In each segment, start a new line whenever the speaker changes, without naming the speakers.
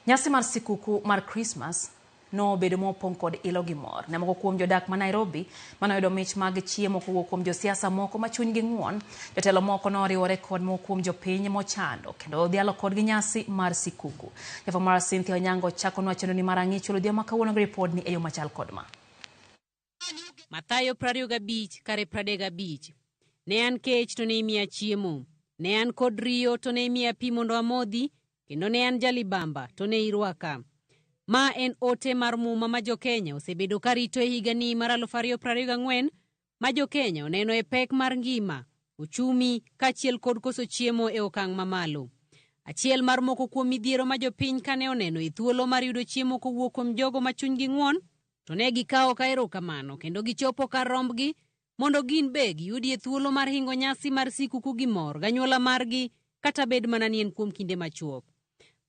Nyasi mar sikuku mar Krismas nobedo mopong' kod ilo gi mor ne moko kuom jodak ma Nairobi mane oyudo mich mag chiemo kowuok kuom josiasa moko ma chunygi ng'won. Jotelo moko noriwore kod moko kuom jopiny mochando kendo odhialo kodgi nyasi mar sikuku. Jafwambo mara Cynthia Onyango chakonwa chenroni mar ang'ich odhiambo ma kawuono gi ripodni e yo machal kod ma.
Mathayo 25 kare 35. Ne an kech to ne imiya chiemo, ne an kod riyo to ne imiya pi mondo amodhi, kendo ne an jalibamba to ne irwaka. Ma en ote mar muma ma jokenya osebedo ka rito e higani mar 2024 ma jokenya oneno e pek mar ngima, uchumi kaachiel kod koso chiemo e okang' mamalo. Achiel mar moko kuom midhiero ma jopiny kane oneno e thuolo mar yudo chiemo kowuok kuom jogo ma chunygi ng'won to ne gikawo ka erokamano kendo gichopo kar rombgi mondo gin be giyudie thuolo mar hingo nyasi mar sikuku gi mor ganyuola margi kata bed mana ni en kuom kinde machuok.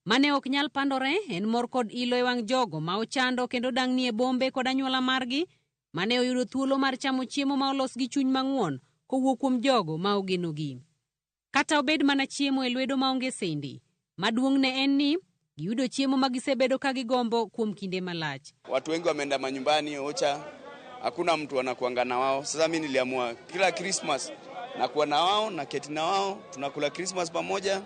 Mane ok nyal pandore en mor kod ilo e wang' jogo ma ochando kendo dang'ni e bombe kod anyuola margi mane oyudo thuolo mar chamo chiemo ma olos gi chuny mang'won kowuok kuom jogo ma ogenogi. Kata obed mana chiemo e lwedo maonge sende, maduong' ne en ni giyudo chiemo ma gisebedo ka gigombo kuom kinde malach.
Watu wengi wameenda manyumbani ocha, hakuna mtu anakuanga na wao. Sasa mimi niliamua kila Christmas nakuwa na wao na keti na wao, tunakula Christmas pamoja.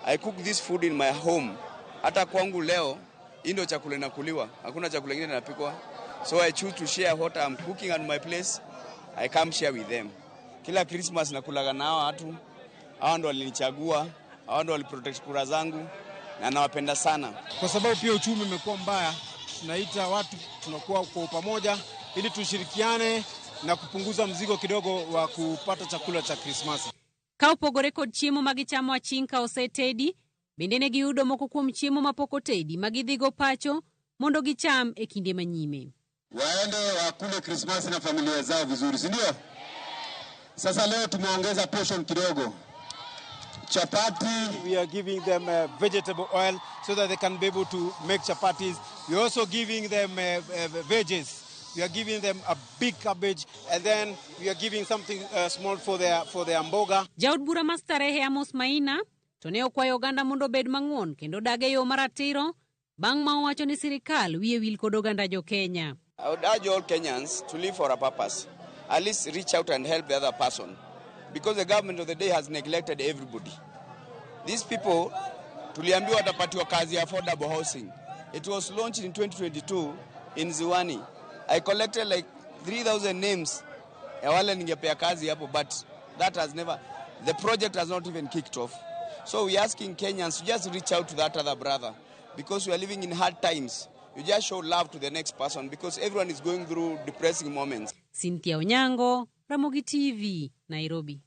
I cook this food in my home. Hata kwangu leo hii ndio chakula inakuliwa, hakuna chakula kingine inapikwa. So I choose to share what I'm cooking at my place. I come share with them. Kila Christmas nakulaga na hawa watu, hawa ndo walinichagua, hawa ndo waliprotect kura zangu na nawapenda sana.
Kwa sababu pia uchumi umekuwa mbaya, tunaita watu tunakuwa kwa pamoja ili tushirikiane na kupunguza mzigo kidogo wa kupata chakula cha Krismasi.
Ka opogore kod chiemo ma gichamo aching' ka osetedi, bende ne giyudo moko kuom chiemo mapok otedi ma gidhigo pacho mondo gicham e kinde manyime.
Waende wakule Krismasi na familia zao vizuri, si ndio? Sasa leo tumeongeza portion kidogo. Chapati.
We are giving them vegetable oil so that they can be able to make chapatis. We are also giving them veggies. We are giving them a big cabbage and then we are giving something small for their mboga.
Jaod bura ma Starehe Amos Maina to ne okwayo oganda mondo obed mang'won kendo dag e yo maratiro bang' ma owacho ni sirikal wiye wil kod oganda jo-Kenya.
I would urge all Kenyans to live for a purpose. At least reach out and help the other person. Because the government of the day has neglected everybody. These people, tuliambiwa watapatiwa kazi ya affordable housing. It was launched in 2022 in Ziwani. I collected like 3,000 names ya wale ningepea kazi hapo, but that has never, the project has not even kicked off. So we're asking Kenyans to just reach out to that other brother because we are living in hard times. You just show love to the next person because everyone is going through depressing moments.
Cynthia Onyango, Ramogi TV, Nairobi.